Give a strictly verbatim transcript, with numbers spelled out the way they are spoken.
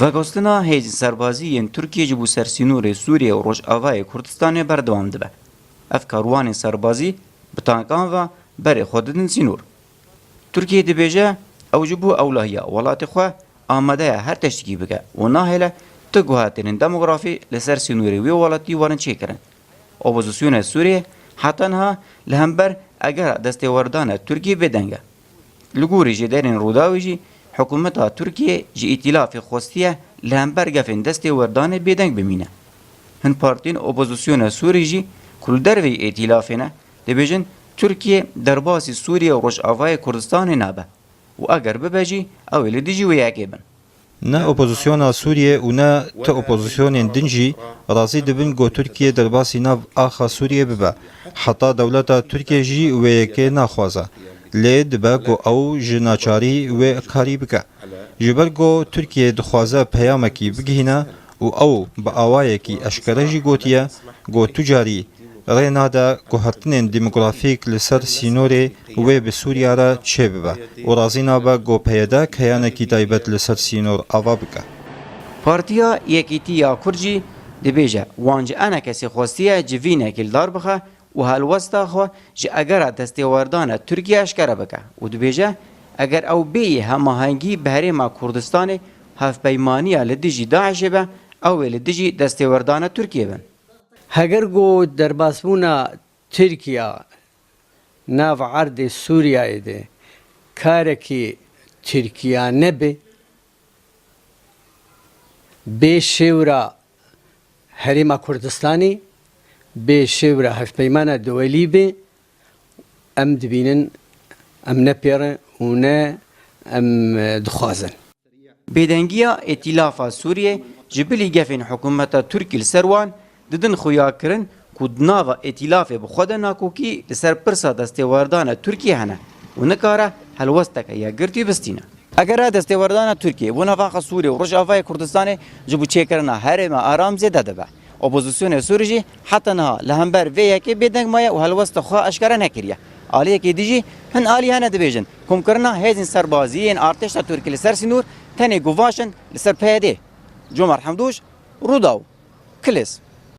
Veguhestina hêzên serbazî yên Tirkiyê ji bo ser sînorê Sûriyê û Rojavayê Kurdistanê berdewam dibe. Ev karwanên serbazî bi tankan ve berê xwe didin sînor. Tirkiye dibêje, ew ji bo ewlehiya welatê xwe amade ye her tiştekî bike û nahêle tu guhertinên demografî li ser sînorê wê welatî werin çêkirin. Opozisyona Sûriyê heta niha li hember egera destêwerdana Tirkiyê bêdeng e. Li gorî jêderên Rûdawê jî, hikûmeta Tirkiyê ji îtîlafê xwestiye li hember gefên destêwerdanê bêdeng bimîne. Hin partiyên opozisyona Sûrî jî ku li derveyî îtîlafê ne, dibêjin Tirkiye derbasî Sûriye û Rojavayê Kurdistanê nabe û eger bibe jî, ew ê li dijî wê yekê bin. Ne opozisyona Sûriyê û ne ti opozisyonên din jî razî dibin ku Tirkiye derbasî nav axa Sûriyê bibe. Heta dewleta Tirkiye jî wê yekê naxwaze. Lê dibe ku ew ji naçarî wê karî bike. Ji ber ku Tirkiye dixwaze peyamekî bigihîne û ew bi awayekî eşkere jî gotiye ku tu carî rê nade guhertinên demografîk li ser sînorê wê bi Sûriya re çêbibe û razî nabe ku P Y D keyanekî taybet li ser sînor ava bike. Partiya Yekîtî ya Kurd jî dibêje, wan ji enekesê xwestiye civînekî li dar bixe û helwesta xwe ji egera destêwerdana Tirkiye eşkere bike û dibêje, eger ew bêyî hemahengî bi Herêma Kurdistanê hevpeymaniya li dijî DAIŞê be, ew ê li dijî destêwerdana Tirkiye bin. Heger ku derbasbûna Tirkiya nav erdê Sûriyeyê de karekî Tirkiya nebe, bê şêwra Herêma Kurdistanê, bê şêwra hevpeymana dewelî be, em dibînin, em ne pêr in û ne em, e, dixwazin. Bêdengiya Îtîlafa Sûriyê ji bilî gefên hikûmeta Tirkî li ser wan didin xuyakirin ku di nava Îtîlafê bi xwe de nakokî li ser pirsa destêwerdana Tirkiyê hene û nikare helwesteke yekgirtî bistîne. Egera destêwerdana Tirkiyê bo navxa Sûriyê û Rojavayê Kurdistanê ji bo çêkirina herêma aram zêde dibe. Opozisyonê Sûrî jî heta niha li hember vê yekê bêdeng maye û helwesta xwe eşkere nekiriye. Aliyekê dî jî hin alî hene dibêjin, komkirina hêzên serbazî yên artêşa Tirkî li ser sînor tenê guvaş in li ser P Y D. Comer Hemdûş, Rûdaw, Kilis.